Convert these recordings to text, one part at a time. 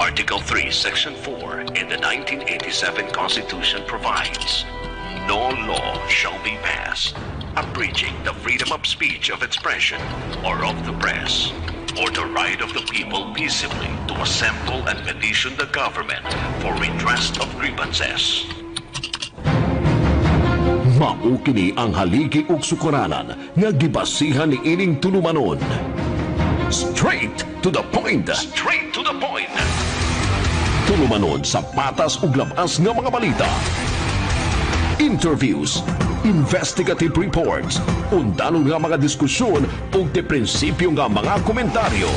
Article 3, Section 4 in the 1987 Constitution provides, "No law shall be passed abridging the freedom of speech, of expression, or of the press, or the right of the people peaceably to assemble and petition the government for redress of grievances." Mao kini ang haligi ug sukaranan nga gibasihan ni ining tulumanon. Straight to the point. Straight to the point. Tulumanon sa patas ug labas nga mga balita. Interviews, investigative reports, undanong nga mga diskusyon ug de prinsipyo nga mga komentaryo.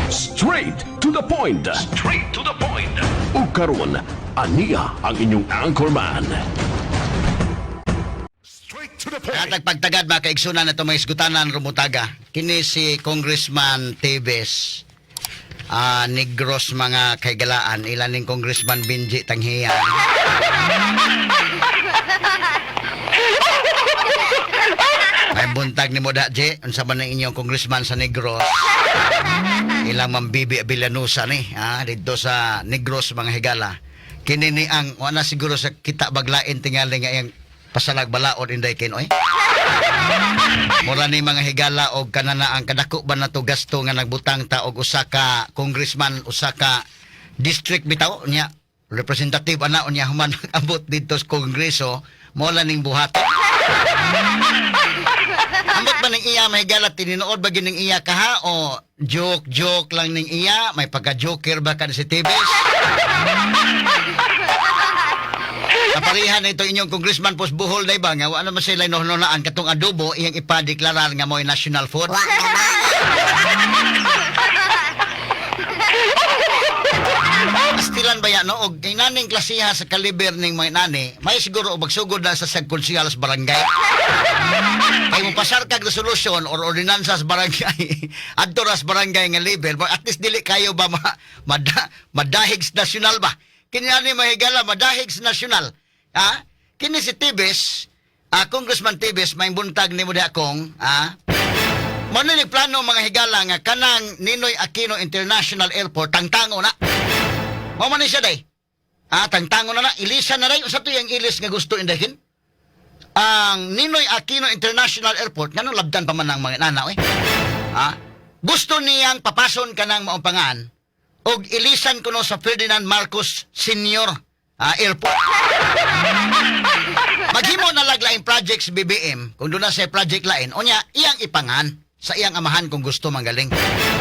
Straight to the point. Straight to the point. Ug karon, aniya ang inyong anchorman. Straight to the point. Katag pagtagad, mga kaigsunan na ito mga isgutanan rumutaga. Kini si Congressman Teves. Negros, mga kaigalaan, ilan ning Congressman Benji Tanghian. Ay buntag ni mo da, Je. Unsa man ang inyong congressman sa Negros? Ilang Ma'am Bibi Villanusa ni, ha, dito sa Negros, mga higala. Kini ni ang wala siguro sa kita baglain tingali nga iyang pasalag balaod inday kin oy. Mura ni, mga higala, og kanana ang kadako ba nato gasto nga nagbutang ta og usa ka congressman, usa ka district bitaw niya, representative ana, unya human abot didto sa kongreso mo la ning buhat. Ambot ba ning iya, mga higala, tinuod ba gyud ning iya kaha o joke joke lang ning iya? May pagka joker ba kan si Tibes? Kaparihan na ito inyong congressman pos Bohol day ba nga wa naman sila inuhunaan katong adobo iyang ipadeklarar nga mo'y national food. Pastilan ba ya, no? Og inaning klasiha sa kaliber ning mga nani, may siguro og magsugod na sa konsehal sa barangay. Kay mo pasar kag resolution or ordinansa sa barangay, adto ra sa barangay nga level, but at least dili kayo ba madahig sa national ba? Kini ani, mahigala, madahig sa national. Ha? Kini si Tibes, Congressman Tibes, may buntag nimo di akong, ha? Mao ni plano, mga higala, nga kanang Ninoy Aquino International Airport tangtango na. Mao man ni siya day. Tangtango na na, ilisa na day. Usa to yung ilis nga gusto indahin? Ang Ninoy Aquino International Airport, nganong labdan pa man ang mga nanaw eh? Ha? Gusto niyang papason kanang maumpangan og ilisan kuno sa Ferdinand Marcos Senior Airport. Maghimo na lag laing projects BBM, kung doon na sa project lain, unya, iyang ipangan sa iyang amahan kung gusto manggaling.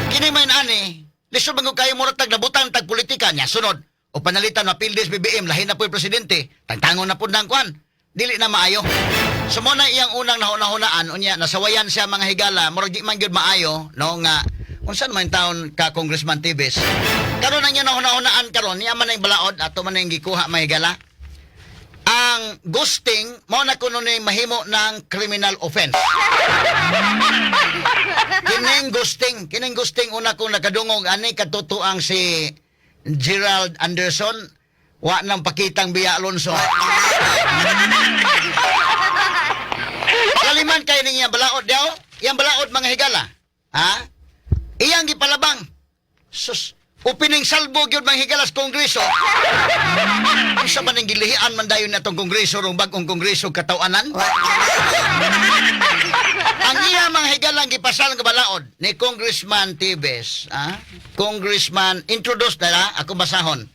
Kini may ani, lisod man kayo murag tag nabutan tag politika niya, sunod, o panalitan mapildes BBM, lahi na po yung presidente, tangtangon na po ng kwan, dili na maayo. So mo na iyang unang nahuna-hunaan, unya, nasawayan siya, mga higala, murag di man gyud maayo, no, nga, unsa naman taon ka Congressman Tibes. Karon ang iyang nahuna-hunaan karon, niya man ang balaod, ato man ang gikuha, mga higala, ang ghosting mao na kuno ni mahimo ng criminal offense. Kining ghosting una kong nakadungog ani katutuang si Gerald Anderson wa nang pakitang Bea Alonzo. Kaliman kay ning iyang balaod daw, iyang balaod, mga higala. Ha? Iyang gipalabang. Sus, opening salvo gyud, mga higala, sa kongreso. Unsa man ang gilihian man dayon natong kongreso rong bag-ong kongreso katawanan? Ang iya, mga higalang gipasal nga balaod ni Congressman Tibes, ah? Congressman introduced na ako basahon.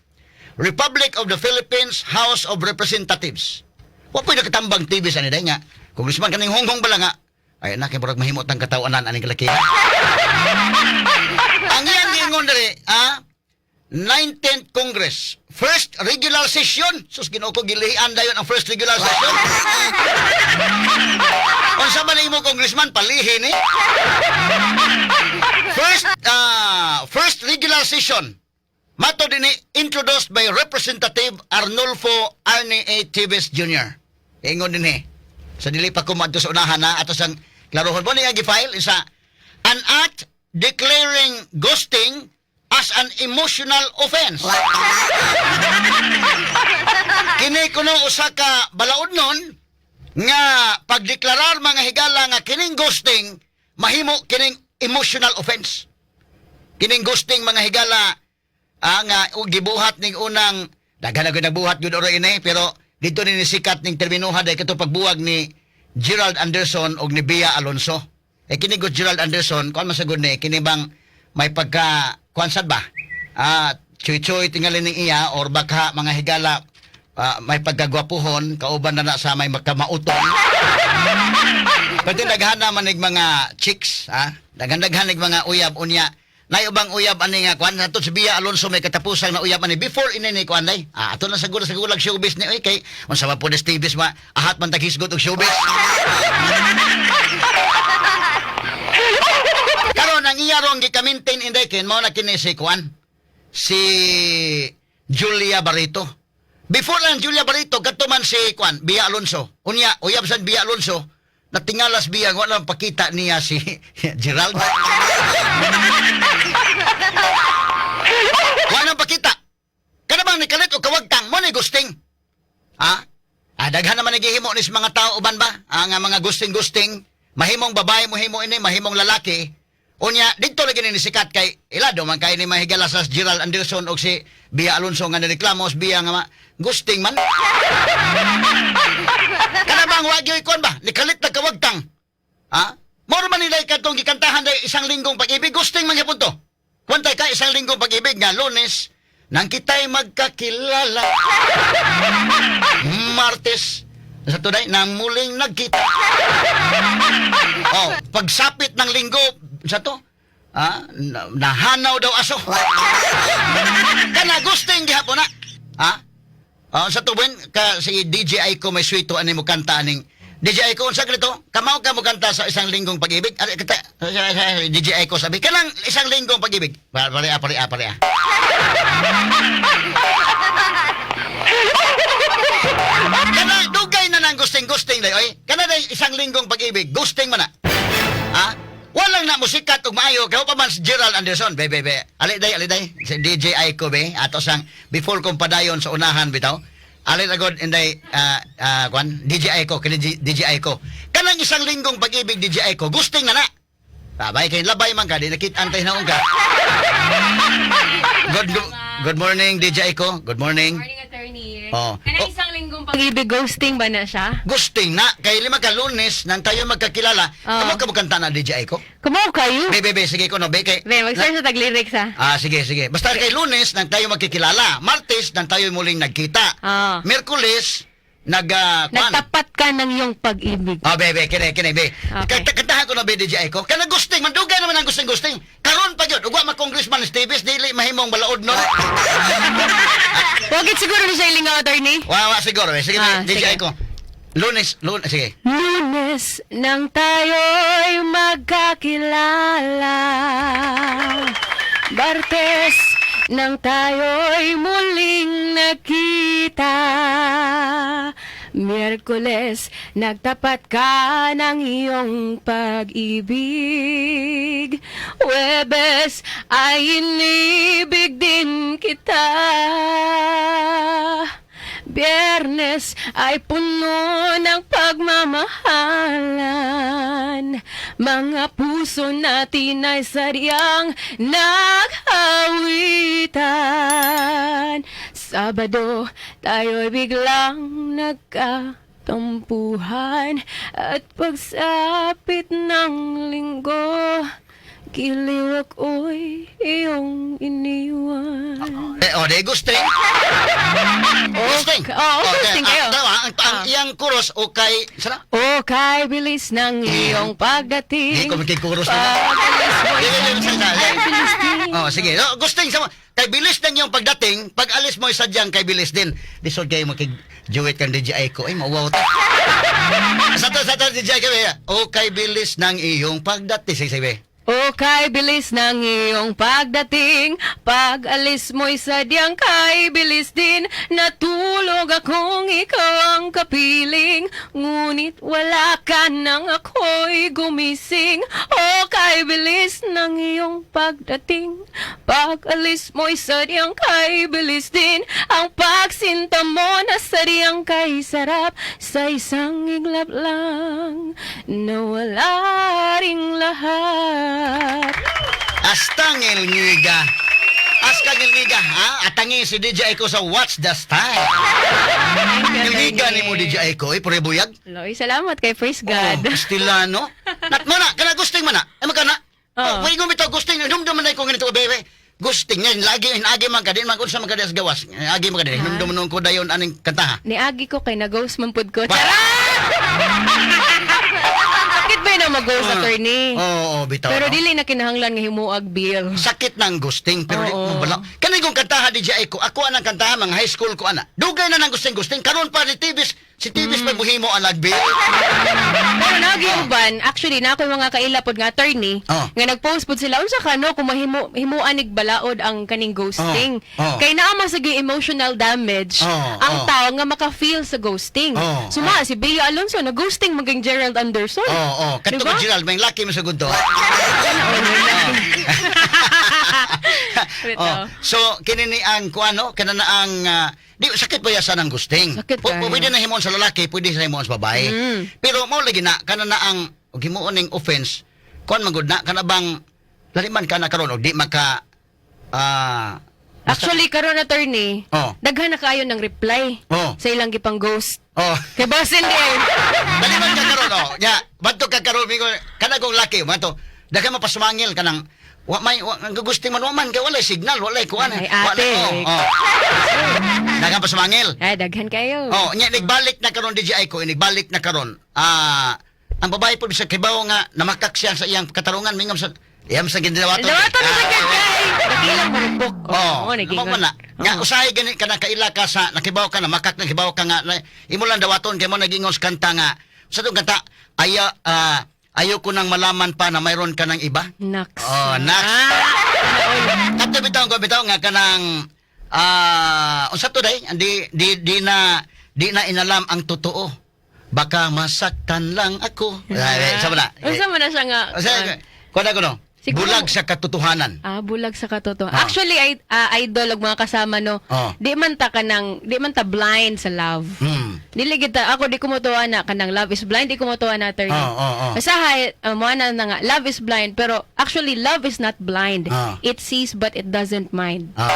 Republic of the Philippines House of Representatives. Wa po'y nakatambang Tibes ani day nga. Congressman kaning honghong bala nga. Ay na kay murag mahimot ang katawanan aning kalaki. Ang iyang giingon diri, ah, 19th Congress, first regular session. Sus, Ginoo ko, gilihian dayon ang first regular session. Unsa man imo congressman palihin eh? First regular session. Mato dinhi, introduced by Representative Arnolfo Arnie A. Teves Jr. Ingon dinhi. Sa dili pa ko madto sa unahan na ato sang klarohon mo niya gi-file isa, an act declaring ghosting as an emotional offense. Kini kuno usa ka balaod nun nga pagdeklarar, mga higala, nga kining ghosting mahimo kining emotional offense. Kining ghosting, mga higala, Ang gibuhat ning unang daghan na gyud nagbuhat gyud oro ini, pero dito ni nisikat ning terminuha dahil kato pagbuwag ni Gerald Anderson og ni Bea Alonzo. Eh kini gud Gerald Anderson, kuan man sagud ni kini bang may pagka kuan sad ba? Chuy-chuy tingali ning iya or baka mga higala, may pagkagwapuhon kauban na na sa may magkamauton. Pwede daghan naman nig mga chicks, ha? Daghan-daghan nig mga uyab unya. Nay ubang uyab ani nga kuan ato si Bea Alonzo may katapusang na uyab ani before ini ni kuan day. Ato na sa gulag showbiz ni oy, kay unsa man po ni Stevens ma ahat man taghisgot og showbiz. Karon ang iya rong gikamintin, inday, ken mao na kini si kuan, si Julia Barreto. Before lang Julia Barreto, kadto man si kuan Bea Alonzo. Unya uyab sa Bea Alonzo, natingalas Bea, wala lang pakita niya si Gerald. Wala nang pakita. Kana bang nikalit o kawagtang mo ni gusting? Ha? Daghan naman naghihimo ni sa mga tao uban ba? Nga mga gusting-gusting, mahimong babae mo himo ini, mahimong lalaki. Unya, dito lagi ni sikat kay ilado man kay ni mahigala sa Gerald Anderson og si Bea Alonzo nga nireklamo si Bea nga gusting man. Kana bang wag yoy kuan ba? Nikalit na kawagtang. Ha? Moro man nila katong gikantahan day "Isang Linggong Pag-ibig", gusting man gyapon to. Kwantay ka "Isang Linggong Pag-ibig" nga Lunes nang kita'y magkakilala. Martes sa tunay na muling nagkita. Oh, pagsapit ng Linggo sa to, nahanaw daw aso. Kana gusting gihapon na. Ha? Oh, sa tuwin ka si DJ Aiko may swito ani mo kanta aning DJ Aiko, unsa ganito? Kamaw ka mo kanta sa "Isang Linggong Pag-ibig"? Ari kita DJ Aiko, sabi kanang "Isang Linggong Pag-ibig". Pare pare pare. Kana dugay na nang gusting-gusting day oy. Kana day "Isang Linggong Pag-ibig", gusting man na. Ha? Walang na musikat ug maayo kay pa man si Gerald Anderson. Be be be. Ali day, ali day. Si DJ Aiko be ato sang before kong padayon sa unahan bitaw. Ali agod inday, kwan DJ Aiko, kini DJ Aiko. Kanang "Isang Linggong Pag-ibig", DJ Aiko, gusting na na. Babay kay labay man ka di nakit antay na ka. Good good morning, DJ Aiko. Good morning. Morning, attorney. Oh. Kanang Oh. "Isang Linggong Pag-ibig", ghosting ba na siya? Gusting na kay lima ka Lunes nang tayo magkakilala. Oh. Kamo ka mo kanta na, DJ Aiko? Kumaw kayo? Be be be, sige ko no be kay. Be, mag-search sa tag-lyrics ha. Sige, sige. Basta kay Lunes nang tayo magkikilala. Martes nang tayo muling nagkita. Miyerkules, nag, kwan. Nagtapat ka ng iyong pag-ibig. Be, be, kini, kini, be. Okay. Kantahan ko na, be, DJ Aiko. Kana gusting, mandugay naman ang gusting-gusting. Karon pa yun, ugwa ma-congressman Stevens, dili mahimong balaod nun. Wag it siguro ni siya ilingaw, attorney. Wa, wa, siguro, eh. Sige, be, DJ Sige. Aiko. Lunes, Lunes, sige. Lunes nang tayo'y magkakilala, Martes nang tayo'y muling nakita, Miyerkules nagtapat ka ng iyong pag-ibig, Huwebes ay inibig din kita, Biyernes ay puno ng pagmamahalan. Mga puso natin ay sadyang nag-awitan. Sabado tayo'y biglang nagkatampuhan. At pagsapit ng Linggo, giliw ako'y iyong iniwan. Eh, oh, di gusting. Gusting. Oo, gusting kayo. Ang iyang chorus, okay. Sana? O kay bilis ng iyong pagdating. Hindi ko makikuros nila. Pag-alis mo'y Hindi, hindi, hindi, hindi. kay bilis din. Oh, sige. Oh, gusting sa mo. Kay bilis ng iyong pagdating, pag alis mo sadyang kay bilis din. Lisod kayo makig-duet kang DJ Aiko. Ay, mauwaw ta. Sa to, DJ Aiko. O kay bilis ng iyong pagdating. Sige, sige. O kay bilis ng iyong pagdating, pag-alis mo'y sadyang kay bilis din. Natulog akong ikaw ang kapiling, ngunit wala ka nang ako'y gumising. O kay bilis ng iyong pagdating, pag-alis mo'y sadyang kay bilis din. Ang pagsinta mo na sadyang kay sarap, sa isang iglap lang nawala ring lahat. Astangel ngiga. Aska ngilngiga, ha? Atangi si DJ Aiko sa Watch the Style. Thank you, Ngilngiga attorney. ni mo DJ Aiko, eh, pure buyag. Loy, salamat kay Praise God. Oh, Estilano. Nat mo na, kana gusting man na. Ay magkana. Oo. Oh, wait bitaw gusting, hinumdum man na ko ganito bebe. Gusting yan, lagi agi man ka din man unsa man ka di sa gawas. Agi man ka din. Hinumdum man ko dayon aning kantaha. Niagi ko kay na-ghost man pud ko. Ba- Charot! Sakit ba yun ang mag-ghost, attorney? Oo, oh, bitaw. Pero no? dili na kinahanglan nga himuag bill. Sakit ng gusting pero di Oo. mo bala. Kani kong kantaha DJ ko, ako anang kantaha mga high school ko ana. Dugay na nang gusting-gusting karon pa ni Tibis, si Tibis pa muhimo ang nagbi. Pero nagi uban, actually na ako yung mga kaila pod nga attorney Oh. nga nagpost pod sila unsa ka no kung mahimo himuan ig balaod ang kaning ghosting. Oh. Oh. Kay naa man sa gyud emotional damage Oh. ang Oh. tao nga maka-feel sa ghosting. Oh. Suma si Bea Alonso na ghosting maging Gerald Anderson. Oo, oh, Kadto Diba? ko Gerald, may laki mo sa gudto. Bitaw. Oh. So kini ni ang kuano, kana na ang di sakit pa yasa ng gusting. Sakit kaayo. Pwede na himuon sa lalaki, pwede sa himuon sa babae. Pero mao lagi na kana na ang og himuon ning offense, kuan man gud na kana bang lali man kana karon og di maka Actually karon attorney, Oh. daghan na kaayo ng reply Oh. sa ilang gipang ghost. Oh. Kay basin di ay. Dali man ka karon oh. Ya, badto ka karon migo kana kong laki man to. Daghan mapasumangil kanang wa may wa, ang gugusting man wa man kay walay signal, walay kuan. Ay, Wala, ate. oh. Daghan pasumangil. Ay daghan kayo. Oh, nya nagbalik na karon DJI ko, nagbalik na karon. Ang babae po bisag kibaw nga namakak siya sa iyang katarungan mingam sa iyam sa gindawaton. Dawaton na sa kay. Dakilang marupok. Oh, nagingon. mo man na. Nga usahay gani ka na kaila ka sa nakibaw ka na makak nakibaw ka nga na, imo lang dawaton kay mo nagingon sa kanta nga sa tong kanta aya ayoko nang malaman pa na mayroon ka ng iba. Naks. Oh, naks. Ah, Kato bitaw ko bitaw nga kanang unsa to day di di di na di na inalam ang totoo. Baka masaktan lang ako. Ah, sa na. Unsa man na siya nga? Unsa kuan ko no. Siguro- Bulag sa katotohanan. Ah, bulag sa katotohanan. Ah. Actually, ay, idol og mga kasama no. Ah. Di man ta kanang di man ta blind sa love. Dili kita ako di ko motuwa na kanang love is blind, di ko motuwa na attorney. Oh. Basta mo na na nga love is blind pero actually love is not blind. Ah. It sees but it doesn't mind. Ah.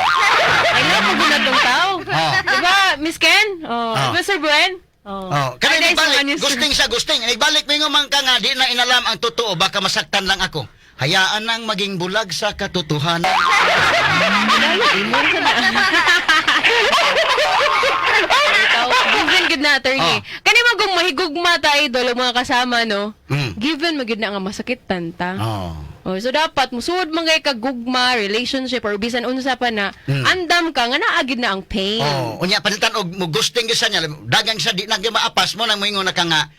I love mo gud tong tao. Ah. Diba, Miss Ken? Oh, Ah. diba, Sir Buen? Oh. Oh, kanang Ay, dahil sa nagbalik, mga news- gusting sa gusting. Nagbalik mo man ka nga di na inalam ang totoo, baka masaktan lang ako. Hayaan nang maging bulag sa katotohanan. Dalo, imon sa na. Ikaw, given gud na attorney. Oh. Kani mo kung mahigugma ta idol og mga kasama no. Given magud na nga masakit tanta. Oh. Oh, so dapat musuod man kay kag gugma, relationship or bisan unsa pa na andam ka nga naa gid na ang pain. Oh, unya palitan og mo gusting gyud sa niya, dagang sa di na gyud maapas mo nang moingon na ka nga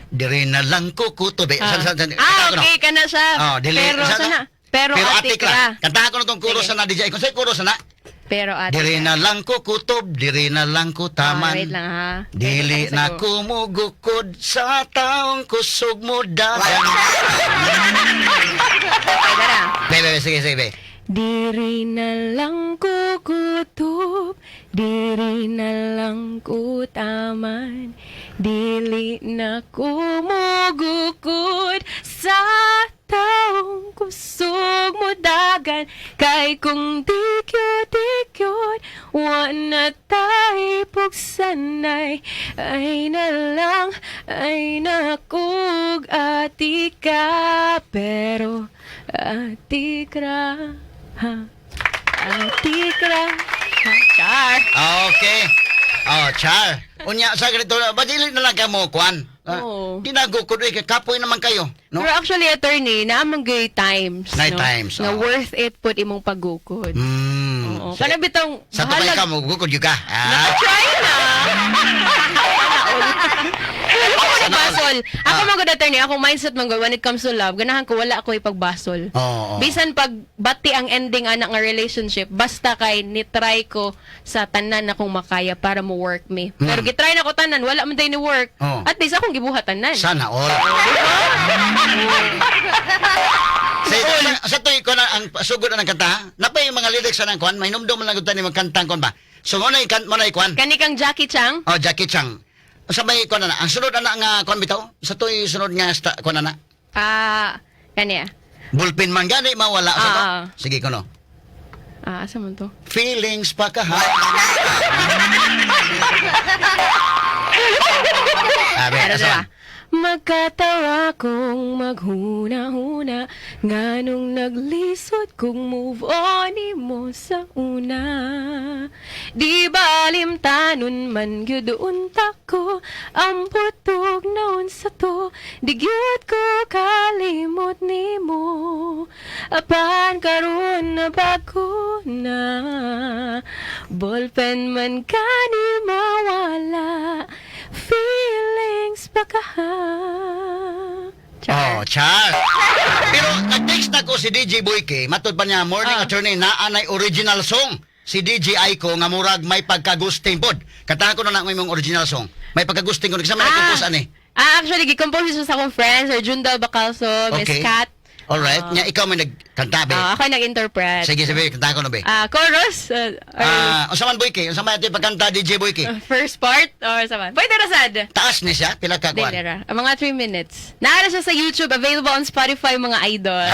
diri na lang ko kutob. Ah, ah okay ka na siya. Oh, dili pero sana pero, pero ate ate ka. Kantahan ko na tong kuro Sige. sa na DJ. Kung sa'y kuro sa na, Pero ate. diri ka. na lang ko kutob, diri na lang ko Ah, taman. wait lang ha. Dili Wait na lang, kumugukod sa taong kusog mo dagan. Okay, tara. Be, be, be, sige, sige, be. Diri na lang kukutob, diri na lang kutaman, dili na kumugukod sa taong kusog mo dagan, kay kung di kyot, wa na tayo pugsanay, ay na lang, ay nakug ati ka, pero ati kra, ha, ati kra, ha, char. Okay. Oh, char. Unya sa ganito, badili na lang ka mo, kwan. Ah, Oo. Di na gukod, eh, kapoy naman kayo. No? Pero actually, attorney, naamang gay times, Naay no? times, Nga oo. worth it pud imong paggukod. Oo. Sa, Kana bitong sa tubay bahalag- ka mo, gukod yun ka. Ah. Try na! Ako mo nagbasol. Ako Ah. man gud attorney, ako mindset man gud when it comes to love, ganahan ko wala ako ipagbasol. Oo. Bisan pag bati ang ending anak nga relationship, basta kay ni-try ko sa tanan na kong makaya para mo work me. Pero gitry na ko tanan, wala man day ni work. Oo. At least akong gibuhat tanan. Sana all. Sa tuig ko na ang sugod na ng kanta, ha? Napay yung mga lyrics sa ng kwan, may numdum lang gud ni magkantang kwan ba. So mo na kan mo na kwan. Kani kang Jackie Chang? Oh, Jackie Chang. Sa may kwan na na. Ang sunod ana nga kwan bitaw. Sa tuig sunod nga kwan na na. Ah, kani ah. Bullpen man gani mawala sa to. Ah. Sige kuno. Ah, asa man to? Feelings pa ka ha. Abi, Ano asa na? man? Magkatawa kong maghuna-huna, nganong naglisod kong move on mo sa una. Di ba limtanon man gyud unta ko ang putog naon sa to? Di gyud ko kalimot nimo. Apan karon na bago na, ballpen man kani mawala, feelings pa ka. Oh, char. Pero nag-text na ko si DJ Boyke, matod pa niya, "Morning, attorney, naa nay original song si DJ Aiko nga murag may pagkagusting pod." Kantahan ko na lang imong original song. May pagkagusting ko sa may nag-compose ani. Ah, actually, gi-compose siya sa akong friends, Sir Jundal Bacalso, Miss Kat. Alright, nya ikaw may nagkanta be. Ah, ako yung nag-interpret. Sige, sige, kanta ko na be. Ah, chorus? Or, Ah, unsa man, Boyke? Unsa man ito pagkanta, DJ Boyke? First part? Or sa man? Pwede ra sad. Taas ni siya, pila ka kuan? Dili ra. Mga 3 minutes. Naa ra siya sa YouTube, available on Spotify, mga idol.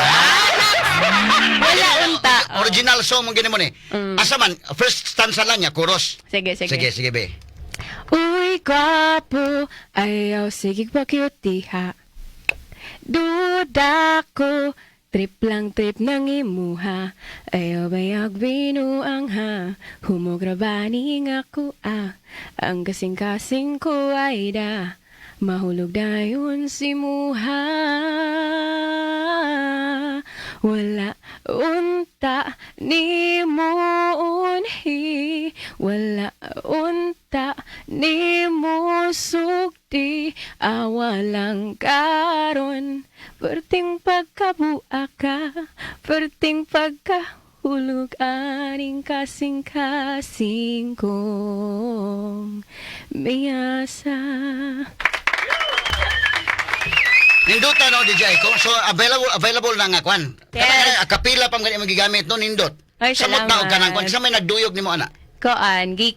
Wala unta. Oh. Original song mo gini mo ni. Asa man, first stanza lang niya, chorus. Sige, sige. Sige, sige be. Uy, gwapo, ayaw sige pa cutie ha. Duda ko, trip lang trip ng imuha. Ayaw bayag binuang ha. Humugra ba ni nga ko ah. Ang kasing-kasing ko ay da. Mahulog dayon si muha. Wala unta ni mo unhi. Wala unta ni mo sugti. Awa lang karon. Perting pagkabua ka. Perting pagkahulog aning kasing-kasing kong miyasa. Nindot no, DJ Aiko. So available available na nga kwan. Yes. Yes. Akapila pa man magigamit no, nindot. Ay, Samot na og salamat. kanang kwan. Sa may nagduyog nimo ana. Koan, gi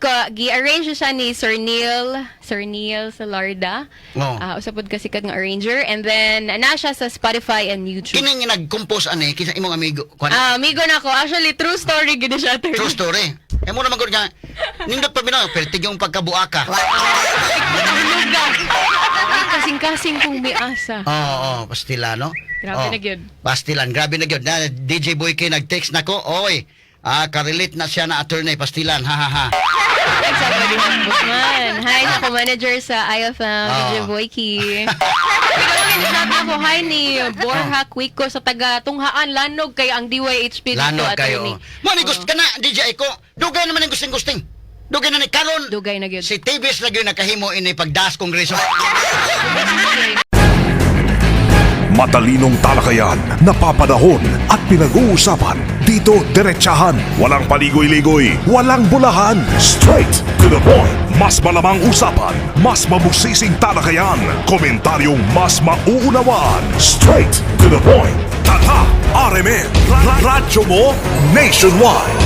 arrange siya ni Sir Neil, Sir Neil Salarda. Oo. Ah, usa pod kasikat nga arranger, and then na siya sa Spotify and YouTube. Kini nga nag-compose ani kinsa imong amigo kwan? Ah, amigo na ko. Actually, true story gid siya, attorney. True story. Eh mo naman gud nga nindot pa binaw pertig yung pagkabuaka. Mahulog. Kasing-kasing kong miasa. Oo, oh, pastila no. Grabe Oh, na gyud. Pastilan, grabe na gyud. Na DJ Boy K nag-text nako, oy. Ah, karelate na siya na attorney pastilan. Ha ha ha. Nagsabi din man. Hi sa ko-manager sa IFM, DJ Boyki. Pero shout out ko hi ni Borja Cuico sa taga Tunghaan, Lanog kay ang DYHP dito, Lanog kayo. attorney. Mo ni gusto ka na DJ Aiko. Dugay naman ang gusting-gusting. Dugay na ni karon. Dugay na gyud. Si TVS na gyud nakahimo ini pagdas kongreso. Matalinong talakayan, napapanahon at pinag-uusapan. Dito diretsahan, walang paligoy-ligoy, walang bulahan. Straight to the point. Mas malamang usapan, mas mabusising talakayan, komentaryong mas mauunawaan. Straight to the point. Tatak RMN, Radyo mo nationwide.